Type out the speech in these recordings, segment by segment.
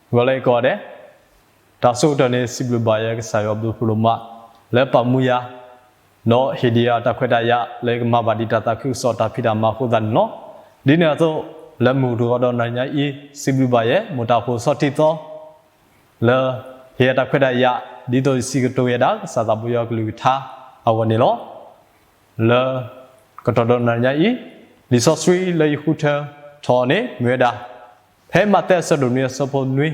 ဂီၤလၢအံၤကိးဂၤဒဲး, တၢ်ဆၢကတီၢ်န့ၣ် စံးဘျုးဘၣ်ယွၤကစၢ်ယွၤဘျုးဖးဒိၣ်မး, လၢပာ်မူယၤ, ဒီးဟ့ၣ်ဒံးယၤတၢ်ခွဲးတၢ်ယာ်လၢယကမၤဘၣ်ဒံးတၢ်သးခုကစီၣ်တၢ်ဖံးတၢ်မၤအဃိသတးန့ၣ်လီၤ. ဒ်န့ၣ်အသိး, လၢမုၢ်ကတဂီၤဒီးနၤညါအံၤ စံးဘျုးဘၣ်ယွၤ မိၢ်တၢ်ဖိစီထံသီ လၢဟ့ၣ်ယၤတၢ်ခွဲးတၢ်ယာ် ဒ်သိးယစံးကတိၤယဲဒၣ် ကစၢ်သးဘိယွၤကလုၢ်ကထါအဂီၢ်န့ၣ်လီၤ. လၢကတီၢ်ဒီးနၤညါအံၤ, လံာ်စီဆှံလၢယဃုထၢထီၣ်အီၤန့ၣ် မ့ၢ်ဝဲဒၣ် ဖဲမးသဲအဆၢဒိၣ်နွံအဆၢဖိနွံ,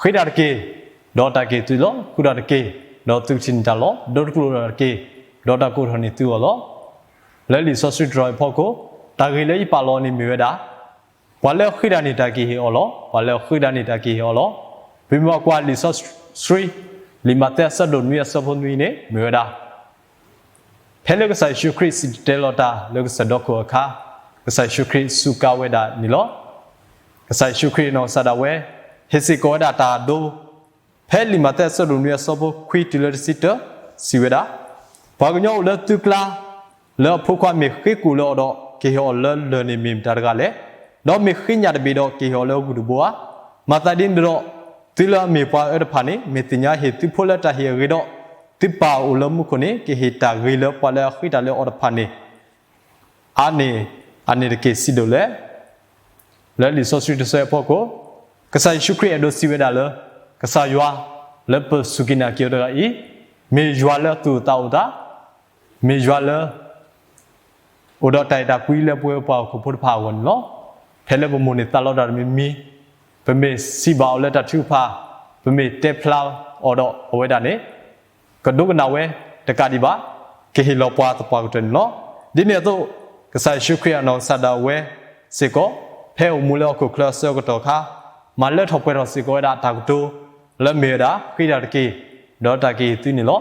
ဃ့တၢ်တက့ၢ်, ဒီးတၢ်ကဟ့ၣ်သုလီၤ. ဃုတၢ်တက့ၢ်, ဒီးသုကထံၣ်န့ၢ်တၢ်လီၤ. ဒိတကျိာ်တၢ်တက့ၢ်, ဒီးတၢ်ကိးထီၣ်န့ၢ်သုအီၤလီၤ. လၢလံာ်စီဆှံတတီၤအံၤအဖီခိၣ်, တၢ်ဂ့ၢ်လၢယပာ်လီၤန့ၣ်မ့ၢ်ဝဲဒၣ် ပှၤလၢအဃ့တၢ်န့ၣ်တၢ်ကဟ့ၣ်အီၤလီၤ. ပှၤလၢအဃ့တၢ်န့ၣ်တၢ်ကဟ့ၣ်အီၤလီၤ. ပမ့ၢ်ကွၢ်လံာ်စီဆှံ, လံာ်မးသဲအဆၢဒိၣ်နွံအဆၢဖိနွံန့ၣ် မ့ၢ်ဝဲဒၣ် ဖဲလၢကစၢ်ယ့ၣ်ၡူးခရံာ်စံၣ်တဲၤတဲလီၤတၢ်လၢကစၢၢ်ဒီခိၣ်အခါ, ကစၢ်ယ့ၣ်ၡူးခရံာ်စူးကါဝဲဒၣ်န့ၣ်လီၤ. ကစၢ်ယ့ၣ်ၡူးခရံာ်နီၢ်ကစၢ်ဒၣ်ဝဲ ဟ့ၣ်စ့ၢ်ကီးဝဲဒၣ်တၢ်အဒိ ဖဲလံာ်မးသဲအဆၢဒိၣ်နွံအဆၢဖိခွံတုၤလၢတဆံတၢ စံးဝဲဒၣ်, ပှၤကညီအိၣ်လၢသုကျါ လၢအဖိခွါမ့ၢ်ဃ့ကိာ်လၢအီၤဒီး ကဟ့ၣ်အီၤလၢလၢၢ်န့ၣ်မ့ၢ်မတၤတဂၤလဲၣ်. ဒီးမ့ၢ်ဃ့ညၣ်တဘ့ၣ်ဒီး ကဟ့ၣ်အီၤလၢဂုၢ်တဘိဧါ. မၤသးဒ်န့ၣ်ဒီး, သုလၢအမ့ၢ်ပှၤအၢတဖၣ်န့ၣ် မ့ၢ်သ့ၣ်ညါဟ့ၣ်သုဖိလၢတၢ်ဟ့ၣ်အဂ့ၤဒီး, သုပၢ်အိၣ်လၢမူခိၣ်န့ၣ် ကဟ့ၣ်တၢ်ဂ့ၤလၢပှၤလၢအဃ့တၢ်လၢအီၤတဖၣ်န့ၣ် အါန့ၢ်အန့ၣ်တက့ၢ်စံးဒိၣ်လဲၣ်. လၢလံာ်စီဆှံတဆၢအဖီခိၣ်, ကစၢ်ယ့ၣ်ၡူးခရံာ်အဲၣ်ဒိးစံးဝဲဒၣ်လၢ ကစၢ်ယွၤလၢပစူၢ်က့ၤနာ်က့ၤအီၤတဂၤအံၤ, မ့ၢ်ယွၤလၢအသူၣ်အိၣ်သးအိၣ်တၢ်, မ့ၢ်ယွၤလၢ အိၣ်ဒီးတၢ်အဲၣ်တၢ်ကွံလၢပဝဲပှၤဟီၣ်ခိၣ်ဖိတဖၣ်အဂီၢ်န့ၣ်လီၤ. ဖဲလၢပမိၣ်န့ၢ်သးလီတၢ်တမံၤမံၤ, ပမ့ၢ်စံးဘၣ်အီၤလၢတၢ်ထုကဖၣ်, ပမ့ၢ်တဲဖျါအီၤဒီးအဝဲဒၣ်န့ၣ် ကဒိကနၣ်ဝဲတကးဒံးဘၣ်, ကဟ့ၣ်လီၤပှၤသပှၢ်ကတၢၢ်န့ၣ်လီၤ. ဒ်န့ၣ်အသိး, ကစၢ်ယ့ၣ်ၡူးခရံာ်အနီၢ်ကစၢ်ဒၣ်ဝဲစ့ၢ်ကီး, ဖဲအိၣ်မူလၢဟီၣ်ခိၣ်ချၢအဆၢကတီၢ်အခါ, မၤလၢထီၣ်ပှဲၤထီၣ်စ့ၢ်ကီးဝဲဒၣ်တၢ်ကတိၤ လၢမ့ၢ်ဝဲဒၣ် ဃ့တၢ်တက့ၢ်, ဒီးတၢ်ကဟ့ၣ်သုန့ၣ်လီၤ.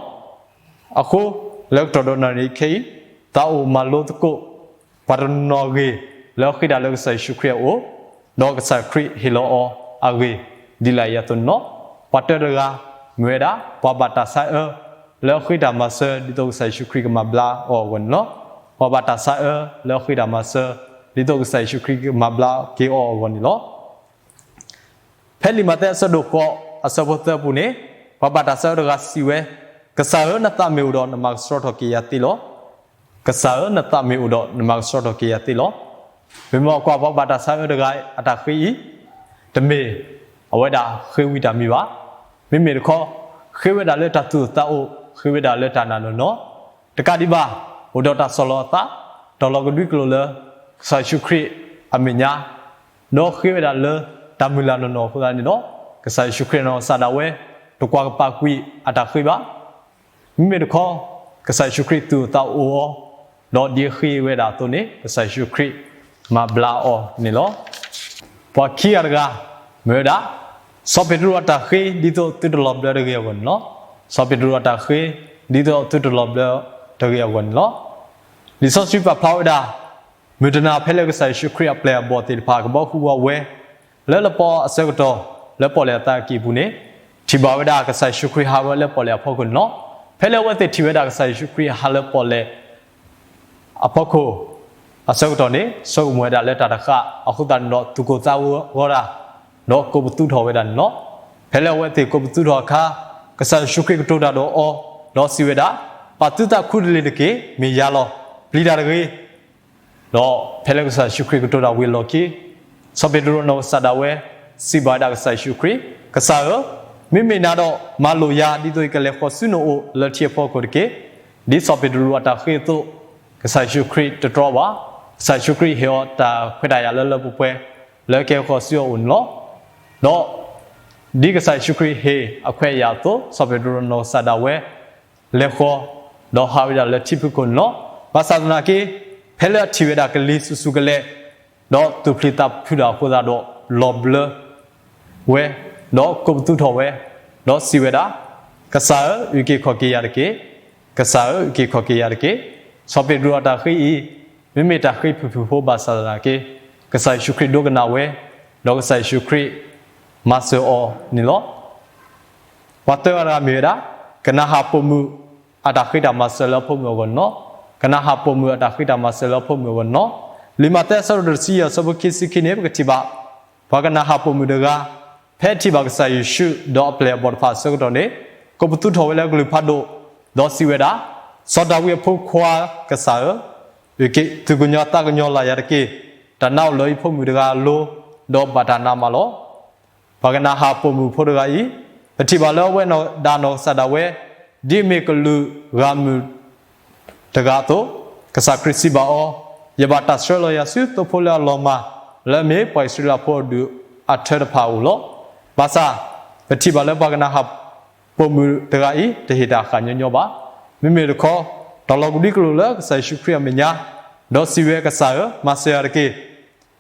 အဃိ, လၢကတီၢ်ဒီးနၣ်ရံၣ်ခဲအံၤ, သးအိၣ်မၤလိသကိး ပှၤတနီၤဂ့ၤ လၢအဃ့တၢ်လၢကစၢ်ယ့ၣ်ၡူးခရံာ်အအိၣ်, ဒီးကစၢ်ခရံာ်ဟ့ၣ်လီၤအီၤအဂ့ၢ် ဒ်လာ်အံၤအသိးန့ၣ်လီၤ. ပှၤတၢတဂၤ မ့ၢ်ဝဲဒၣ် ပှၤဘၣ်တၢ်ဆါအၢ လၢအဃ့တၢ်မၤစၢၤ ဒ်သိးကစၢ်ယ့ၣ်ၡူးခရံာ်ကမၤဘျါအီၤအဂီၢ်န့ၣ်လီၤ. ပှၤဘၣ်တၢ်ဆါအၢ လၢအဃ့တၢ်မၤစၢၤ ဒ်သိးကစၢ်ယ့ၣ်ၡူးခရံာ်ကမၤဘျါက့ၤအီၤအဂီၢ်န့ၣ်လီၤ. ဖဲလံာ်မးသဲအဆၢဒိၣ်ဃိး အဆၢဖိသၢအပူၤန့ၣ်, ပှၤဘၣ်တၢ်ဆါအၢတဂၤစံးဝဲ, ကစၢ်ဧၢ, နသးမ့ၢ်အိၣ်ဒီး နမၤကဆှီထီၣ်က့ၤယၤသ့လီၤ. ကစၢ်ဧၢ, နသးမ့ၢ်အိၣ်ဒီးနမၤကဆှီထီၣ်က့ၤယၤသ့လီၤ. ပမ့ၢ်ကွၢ်ပှၤဘၣ်တၢ်ဆါအၢတဂၤအတၢ်ဃ့အံၤ, တမ့ၢ်အဝဲဒၣ်ဃ့ဝံတၢ်မံၤဘၣ်. မ့မ့ၢ်တခီ, ဃ့ဝဲဒၣ်လၢတၢ်သူၣ်အိၣ်သးအိၣ်, ဃ့ဝဲဒၣ်လၢတၢ်နာ်နီၢ်နီၢ်, တကးဒံးဘၣ်, အိၣ်ဒီးတၢ်ဆီၣ်လီၤအသး, တီၢ်လီၤကဒွံကျိာ်လၢ ကစၢ်ယ့ၣ်ၡူးခရံာ်အမဲာ်ညါ, ဒီးဃ့ဝဲဒၣ်လၢတၢ်မုၢ်လၢ်နီၢ်နီၢ်အဃိသတးန့ၣ်ဒီး, ကစၢ်ယ့ၣ်ၡူးခရံာ်အနီၢ်ကစၢ်ဒၣ်ဝဲ တကွၢ်ကပာ်ကွံာ်အတၢ်ဃ့ဘၣ်. မ့မ့ၢ်တခီ, ကစၢ်ယ့ၣ်ၡူးခရံာ်သူၣ်အိၣ်သးအိၣ်အီၤ, ဒီးဒ်အဃ့ဝဲဒၣ်အသိးန့ၣ် ကစၢ်ယ့ၣ်ၡူးခရံာ်မၤဘျါအီၤန့ၣ်လီၤ. ပှၤခံဂၤတဂၤ မ့ၢ်ဝဲဒၣ် စီၤပ့းတရူးအတၢ်ဃ့ ဒ်သိးသုတလီၤဘျၢတဂ့ၤအဂီၢ်န့ၣ်လီၤ. စီၤပ့းတရူးအတၢ်ဃ့ ဒ်သိးသုတလီၤဘျၢတဂ့ၤအဂီၢ်န့ၣ်လီၤ. လံာ်စီဆှံပာ်ဖျါဝဲဒၣ် မုၢ်တနၤဖဲလၢကစၢ်ယ့ၣ်ၡူးခရံာ်အပျဲၢ်အဘီၣ်သ့ၣ်တဖၣ် ကဘီဃုာ်ဝဲ လၢလပီအဆၢကတီၢ် လၢပီၣ်လဲၣ်အသးကံၢ်ပူၤန့ၣ်, ထံၣ်ဘၣ်ဝဲဒၣ်ကစၢ်ယ့ၣ်ၡူးခရံာ်ဟးဝဲလၢပီၣ်လဲၣ်အဖီခိၣ်န့ၣ်လီၤ. ဖဲလၢအဝဲသ့ၣ်ထံၣ်ဝဲဒၣ်ကစၢ်ယ့ၣ်ၡူးခရံာ်ဟးလၢပီၣ်လဲၣ် အဖီခိၣ် အဆၢကတီၢ်န့ၣ် ဆိကမိၣ်ဝဲဒၣ်လၢတၢ်တဃၣ်အဃိသတးန့ၣ်ဒီး သူၣ်ကိၢ်သးဂီၤတၢ်, ဒီးကိးပသူထီၣ်ဝဲဒၣ်န့ၣ်လီၤ. ဖဲလၢအဝဲသ့ၣ်ကိးပသူထီၣ်အခါ, ကစၢ်ယ့ၣ်ၡူးခရံာ်ကတိၤတၢ်ဒီးအီၤ, ဒီးစံးဝဲဒၣ်, ပာ်သုသးခူတလ့ၢ်တက့ၢ်, မ့ၢ်ယၤလီၤ. ပျံၤတၢ်တဂ့ၤ. ဒီးဖဲလၢကစၢ်ယ့ၣ်ၡူးခရံာ်ကတိၤတၢ်ဝံၤအလီၢ်ခံ, စီၤပ့းတရူးအနီၢ်ကစၢ်ဒၣ်ဝဲ စံးဘၣ်ဝဲဒၣ်ကစၢ်ယ့ၣ်ၡူးခရံာ်, ကစၢ်ဧၢ, မ့မ့ၢ်နၤဒီး မၤလိာ်ယၤ ဒ်သိးယကလဲၤဃီၤဆူနအိၣ်လၢထံအဖီခိၣ်တက့ၢ်. ဒ်စီၤပ့းတရူးအတၢ်ဃ့အသိး, ကစၢ်ယ့ၣ်ၡူးခရံာ်တတြီဘၣ်. ကစၢ်ယ့ၣ်ၡူးခရံာ်ဟ့ၣ်အီၤတၢ်ခွဲးတၢ်ယာ်လၢလၢပှဲၤပှဲၤ လၢကဟဲဃီၤဆူအအိၣ်န့ၣ်လီၤ. ဒီးဒ်ကစၢ်ယ့ၣ်ၡူးခရံာ်ဟ့ၣ်အခွဲးအယာ်အသိး, စီၤပ့းတရူးနီၢ်ကစၢ်ဒၣ်ဝဲ လဲၤဃီၤ, ဒီးဟးဝဲဒၣ်လၢထံဖုၣ်ခိၣ်န့ၣ်လီၤ. ဘၣ်ဆၣ်သနာ်က့, ဖဲလၢအထံၣ်ဝဲဒၣ်ကလံၤဆူၣ်ဆူၣ်ကလဲာ်, ဒီးသူၣ်ပျံၤသးဖုးတၢ်အဃိသတးဒီး လီၤဘျၢဝဲ, ဒီးကိးပသူထီၣ်ဝဲ, ဒီးစံးဝဲဒၣ်, ကစၢ်ဧၢ, အုၣ်က့ၤခီၣ်က့ၤယၤတက့ၢ်. ကစၢ်ဧၢ, အုၣ်က့ၤခီၣ်က့ၤယၤတက့ၢ်. စီၤပ့းတရူးအတၢ်ဃ့အံၤ, မ့မ့ၢ်တၢ်ဃ့ဖုၣ်ဖုၣ်ဖိဘၣ်ဆၣ်သနာ်က့, ကစၢ်ယ့ၣ်ၡူးခရံာ်ဒိကနၣ်ဝဲ, ဒီးကစၢ်ယ့ၣ်ၡူးခရံာ်မၤစၢၤအီၤန့ၣ်လီၤ. ပှၤသၢဂၤတဂၤမ့ၢ်ဝဲဒၣ်, ကနၢ်ဟၣ်ပိာ်မုၣ်အတၢ်ဃ့တၢ်မၤစၢၤလၢအဖိမုၣ်အဂီၢ်န့ၣ်လီၤ. ကနၢ်ဟၣ်ပိာ်မုၣ်အတၢ်ဃ့တၢ်မၤစၢၤလၢအဖိမုၣ်အဂီၢ်န့ၣ်လီၤ. လံာ်မးသဲအဆၢဒိၣ်တဆံယဲၢ်အဆၢဖိခံဆံခံန့ၣ် ပကထံၣ်ဘၣ်, ပှၤကနၢ်ဟၣ်ပိာ်မုၣ်တဂၤ ဖဲထံၣ်ဘၣ်ကစၢ်ယ့ၣ်ၡူး ဒီးအပျဲၢ်အဘီၣ်တဖၣ်အဆၢကတီၢ်န့ၣ်, ကိးပသူထီၣ်ဝဲလၢအကလုၢ်ဖးဒိၣ်, ဒီးစံးဝဲဒၣ်, စီၤဒၤဝံးအဖိခွါကစၢ်ဧၢ, အုၣ်က့ၤသုးကညီၤသးကညီၤလၢ်ယၤတက့ၢ်. တၢ်နါအိၣ်လၢယဖိမုၣ်တဂၤအလိၤ, ဒီးဘၣ်တၢ်နါမးလီၤ. ပှၤကနၤဧၣ်ပိာ်မုၣ်ဖိတဂၤအံၤ, ပထံၣ်ဘၣ်လၢအဝဲဒၣ်နီၢ်ကစၢ်ဒၣ်ဝဲ, ဒ်အမ့ၢ်ကလူးဂၤမုၣ်တဂၤအသိး, ကစၢ်ခရံာ်စံးဘၣ်အီၤ, ယဘၣ်တၢ်ဆှၢလီၤယၤဆူသိဖိလၢအလီၤမၢ်, လၢအမ့ၢ်ပှၤအံၣ်စရ့လးဖိအဒုၣ်အထၢတဖၣ်အအိၣ်လီၤ. ဘၣ်ဆၣ်, ပထံၣ်ဘၣ်လၢပှၤကနၤဧၣ်ပိာ်မုၣ်တဂၤအံၤ တဟ့ၣ်တၢ်ဃၣ်ညီညီဘၣ်. မ့မ့ၢ်တခီ, တၢ်လီၤကဒံကလိာ်လၢကစၢ်ယ့ၣ်ၡူးခရံာ်အမဲာ်ညါ, ဒီးစံးဝဲကစၢ်ဧၢ, မၤစၢၤယၤတက့ၢ်.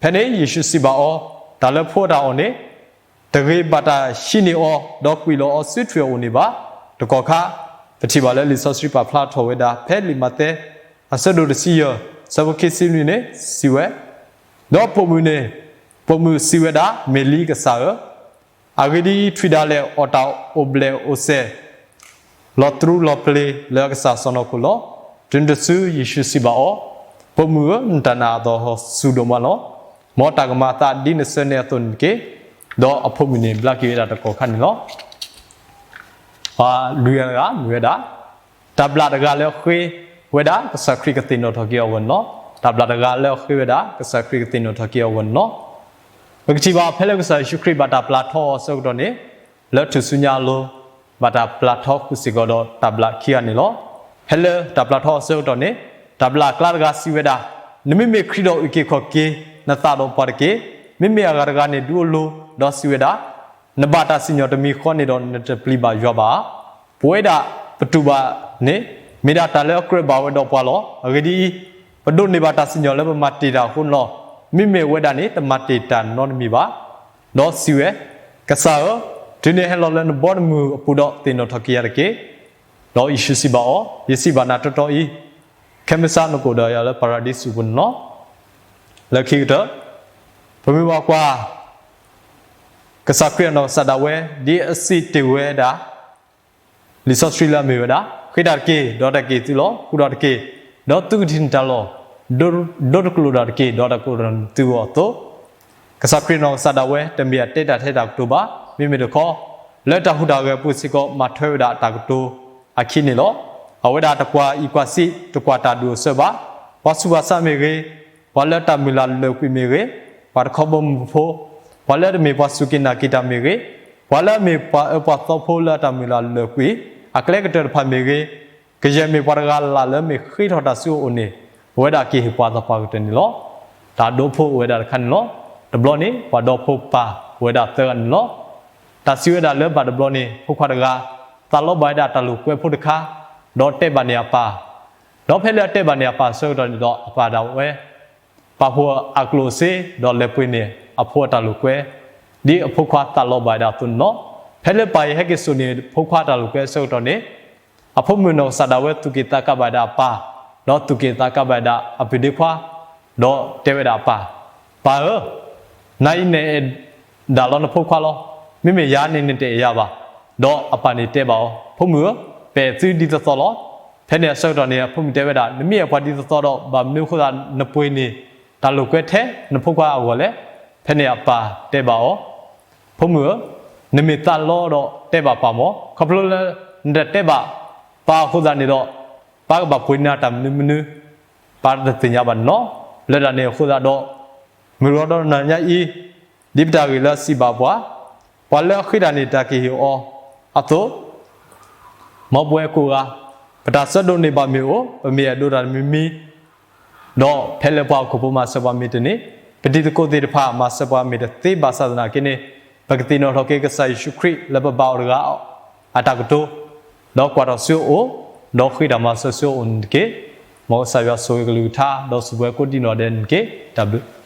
ဖဲန့ၣ်ယ့ၣ်ၡူးစံးဘၣ်အီၤ, တၢ်လၢဖိအတၢ်အီၣ်န့ၣ်, တဂ့ၤဘၣ်တၢ်ဟံးန့ၢ်အီၤ, ဒီးကွံာ်လီၤအီၤဆူထွံၣ်အအိၣ်န့ၣ်ဘၣ်. တကီၢ်ခါ, ပထံၣ်ဘၣ်လၢလံာ်စီဆှံပာ်ဖျါထီၣ်ဝဲဒၣ် ဖဲလံာ်မးသဲ အဆၢဒိၣ်တဆံယဲၢ် ဆၢဖိခံဆံနွံန့ၣ် စံးဝဲ, ဒီးပိာ်မုၣ်န့ၣ်, ပိာ်မုၣ်စံးဝဲဒၣ်, မ့ၢ်လံကစၢ်ဧၢ, အဂ့ၢ်ဒ်အံၤ, ထွံၣ်ဒၣ်လဲာ်အီၣ်တၢ်အိၣ်ဘျဲၣ်အိၣ်စဲၣ် လီၤတြူလီၤပျ့ၤလၢအကစၢ်စီၣ်နီၤခိၣ်လီၤ. တုၤနုၤတစုယ့ၣ်ၡူးစံးဘၣ်အီၤ, ပိာ်မုၣ်ဧၢ, နတၢ်နာ်အသီၣ်စူၤဒိၣ်မးလီၤ. မ်တၢ်ကမၤအသးဒ်နဆၢန့ၢ်အသိးန့ၣ်တက့ၢ်. ဒီးအဖိမုၣ်န့ၣ်ဘျါက့ၤဝဲဒၣ်တကီၢ်ခါန့ၣ်လီၤ. ပှၤလွံၢ်ဂၤတဂၤမ့ၢ်ဝဲဒၣ်, တၢ်ဘျၣ်တဂၤလၢအဃ့ဝဲဒၣ် ကစၢ်ခရံာ်ကသ့ၣ်နီၣ်ထီၣ်က့ၤအီၤအဂီၢ်န့ၣ်လီၤ. တၢ်ဘျၣ်တဂၤလၢအဃ့ဝဲဒၣ် ကစၢ်ခရံာ်ကသ့ၣ်နီၣ်ထီၣ်က့ၤအီၤအဂီၢ်န့ၣ်လီၤ. ပကထံၣ်ဘၣ်ဖဲလၢကစၢ်ယ့ၣ်ၡူးခရံာ်ဘၣ်တၢ်ပျၢ်ထီအီၤအဆၢကတီၢ်န့ၣ်, လၢထူၣ်စုညါအလိၤ, ဘၣ်တၢ်ပျၢ်ထီဃုာ်စ့ၢ်ကီးဒီးတၢ်ဘျၣ်ခံဂၤန့ၣ်လီၤ. ဖဲလၢတၢ်ပျၢ်ထီအီၤအဆၢကတီၢ်န့ၣ်, တၢ်ဘျၣ်အကျါတဂၤစံးဝဲဒၣ်, နမ့မ့ၢ်ခရံာ်ဒီးအုၣ်က့ၤခီၣ်က့ၤနသးဒီးပှၤတက့ၢ်. မ့မ့ၢ်အဂၤတဂၤန့ၣ်ဒုးအလိၤ, ဒီးစံးဝဲဒၣ်, နဘၣ်တၢ်စံၣ်ညီၣ်တမံၤဃီန့ၣ်ဒီးနတပျံၤဘၣ်ယွၤဘၣ်ဧါ. ပဝဲဒၣ်ပတူၢ်ဘၣ်န့ၣ်, မ့ၢ်ဒၣ်တၢ်လၢအကြၢးဘၣ်ဝဲဒီးပှၤလီၤ. အဂ့ၢ်ဒ်အံၤ, ပဒိးန့ၢ်ဘၣ်တၢ်စံၣ်ညီၣ်လၢပမၤတ့ၢ်တၢ်အဃိန့ၣ်လီၤ. မ့မ့ၢ်အဝဲဒၣ်န့ၣ် တမၤတ့ၢ်တၢ်နီတမံၤဘၣ်. ဒီးစံးဝဲ, ကစၢ်ဧၢ, တုၤနဟဲလီၤလၢနဘီနမုၢ်အပူၤဒီးသ့ၣ်နီၣ်ထီၣ်က့ၤယၤတက့ၢ်. ဒီးယ့ၣ်ၡူးစံးဘၣ်အီၤ, ယစံးဘၣ်နၤတီတီအံၤ, ခဲမုၢ်ဆါနကအိၣ်ဒီးယၤလၢပၤရဒံစူးပူၤန့ၣ်လီၤ. လၢခံကတၢၢ်, ပမ့ၢ်ဘၣ်ကွၢ် ကစၢ်ခရံာ်အနီၢ်ကစၢ်ဒၣ်ဝဲ ဒ်အစံးတ့ၢ်ဝဲဒၣ် လံာ်စီဆှံလၢအမ့ၢ်ဝဲဒၣ်, ဃ့တၢ်တက့ၢ်, ဒီးတၢ်ကက့ၤသုလီၤ. ဃူတၢ်တက့ၢ်, ဒီးသုကထံၣ်နတၢ်လီၢ်, ဒိတကျိာ်တၢ်တက့ၢ်, ဒီးတၢ်ကကျိာ်တၢ်နသုဂီၢ်အသိး. ကစၢ်ခရံာ်နီၢ်ကစၢ်ဒၣ်ဝဲ တမ့ၢ်အတဲတၢ်ထဲတၢ်ကတိၤဘၣ်. မ့မ့ၢ်တခီ, လၢတၢ်ဟူးတၢ်ဂဲၤအပူၤစ့ၢ်ကီး မၤထွဲဝဲဒၣ်တၢ်ကတိၤအခံန့ၣ်လီၤ. အဝဲဒၣ်တကွၢ်အံၤကွၢ်စံး, တကွၢ်တၢ်ဒုးအဆၢဘၣ်. ပှၤဆူးပှၤဆါမ့ၢ်ဂ့ၤ, ပှၤလၢတၢ်မုၢ်လၢ်လၢာ်ကွံာ်မ့ၢ်ဂ့ၤ, ပှၤတခီဘီမုၢ်ဖိ, ပှၤလၢတမ့ၢ်ပှၤစူၢ်က့ၤနာ်က့ၤတၢ်မ့ၢ်ဂ့ၤ, ပှၤလၢအမ့ၢ်ပှၤအၢပှၤသီဖိလၢအတၢ်မုၢ်လၢ်လၢာ်ကွံာ်, အကျဲကတၢၢ်တဖၣ်မ့ၢ်ဂ့ၤ, ကယဲၢ်မ့ၢ်ပှၤတဂၤလၢ်လၢမ့ၢ်ဃ့ထီၣ်တၢ်ဆူအအိၣ်န့ၣ်, အဝဲဒၣ်က့ၤဟ့ၣ်ပှၤသပှၢ်ကတၢၢ်န့ၣ်လီၤ. တၢ်ဒိဖိအိၣ်ဝဲဒၣ်တခါန့ၣ်လီၤ. တဘျီန့ၣ် ပှၤဒီဖိပၢ်အိၣ်ဝဲဒၣ်သၢဂၤန့ၣ်လီၤ. တၢ်စံးဝဲဒၣ်လၢဘၣ်တဘျီန့ၣ် ဖိခွါတဂၤ သးလီဘၣ်ဝဲဒၣ်တၢ်လိာ်ကွဲဖိတခါ, ဒီးတဲဘၣ်န့ၢ်အပၢ်, ဒီးဖဲလၢအတဲဘၣ်န့ၢ်အပၢ်အဆၢကတီၢ်န့ၣ်ဒီး အပၢ်ဒၣ်ဝဲ ပာ်ဖှိၣ်အကျိၣ်အစ့ ဒီးလဲၤပှ့ၤန့ၢ်အဖိအတၢ်လိာ်ကွဲ, ဒ်အဖိခွါသးလီဘၣ်ဝဲဒၣ်အသိးန့ၣ်လီၤ. ဖဲလၢပၢ်အံၤဟဲက့ၤစိာ်န့ၢ်ဖိခွါအတၢ်လိာ်ကွဲအဆၢကတီၢ်န့ၣ်, အဖိမုၣ်နီၢ်ကစၢ်ဒၣ်ဝဲသူၣ်က့ၤသးကါဘၣ်ဝဲဒၣ်အပၢ်, ဒီးသူၣ်က့ၤသးကါဘၣ်ဝဲဒၣ်အပုၢ်ဒ့ခွါ, ဒီးတဲဝဲဒၣ်အပၢ်, ပၢ်ဧၢ, နၤအံၤနအဲၣ်ဒၣ်လီၤနဖိခွါလီၤ. မ့မ့ၢ်ယၤန့ၣ်နတအဲၣ်ယၤဘၣ်. ဒီးအပၢ်န့ၣ်တဲဘၣ်အီၤ, ဖိမုၣ်ဧၢ, ပအဲၣ်သုဒ်သိးသိးလီၤ. ဖဲန့ၣ်အဆၢကတီၢ်န့ၣ် အဖိမုၣ်တဲဝဲဒၣ်, နမ့ၢ်အဲၣ်ပှၤဒ်သိးသိးဒီး ဘၣ်မနုၤအဃိသတးနပှ့ၤန့ၢ်တၢ်လိာ်ကွဲထဲနဖိခွါအဂီၢ်လဲၣ်. ဖဲန့ၣ်အပၢ်တဲဘၣ်အီၤ, ဖိမုၣ်ဧၢ, နမ့ၢ်သးလီဒီးတဲဘၣ်ပၢ်မၢ်, ခီဖျိလၢနတတဲဘၣ်ပၢ်အဃိသတးန့ၣ်ဒီး, ပၢ်ကဘၣ်ပှ့ၤန့ၢ်တၢ်မနုၤမနုၤ, ပၢ်တသ့ၣ်ညါဘၣ်န့ၣ်လီၤ. လၢတၢ်န့ၣ်အဃိသတးဒီး, မုၢ်ရီဒီးနၤညါအံၤ, ဒ်ပတၢ်ဂ့ၢ်လၢအစံးဘၣ်ပှၤ, ပှၤလၢအဃ့တၢ်န့ၣ်တၢ်ကဟ့ၣ်အီၤအသိး, မ်ပဝဲကိးဂၤ, ပတၢ်ဆၢဒိးန့ၢ်ဘၣ်မ့ၢ်အိၣ်, ပမ့ၢ်အဲၣ်ဒိးတၢ်တမံၤမံၤ, ဒီးဖဲလၢပှၤဟီၣ်ခိၣ်ဖိမၤစၢၤပှၤမ့ၢ်တန့ၢ်, ပတံၤသကိးသ့ၣ်တဖၣ်မၤစၢၤပှၤမ့ၢ်တသ့ဘၣ်ဆၣ်သနာ်က့န့ၣ်, ပကသ့ၣ်နီၣ်ထီၣ်က့ၤကစၢ်ယ့ၣ်ၡူးခရံာ်လၢပဘၣ်အီၤတဂၤအတၢ်ကတိၤ, ဒီးကွၢ်ထီၣ်ဆူအအိၣ်, ဒီးဃ့တၢ်မၤစၢၤဆူအအိၣ်န့ၣ်တက့ၢ်. မ်ကစၢ်ယွၤဆိၣ်ဂ့ၤကလုၢ်ကထါ, ဒီးဆိၣ်ပှဲၤကိးဒံနီၢ်ဒဲးန့ၣ်တက့ၢ်. တၢ်ဘျုး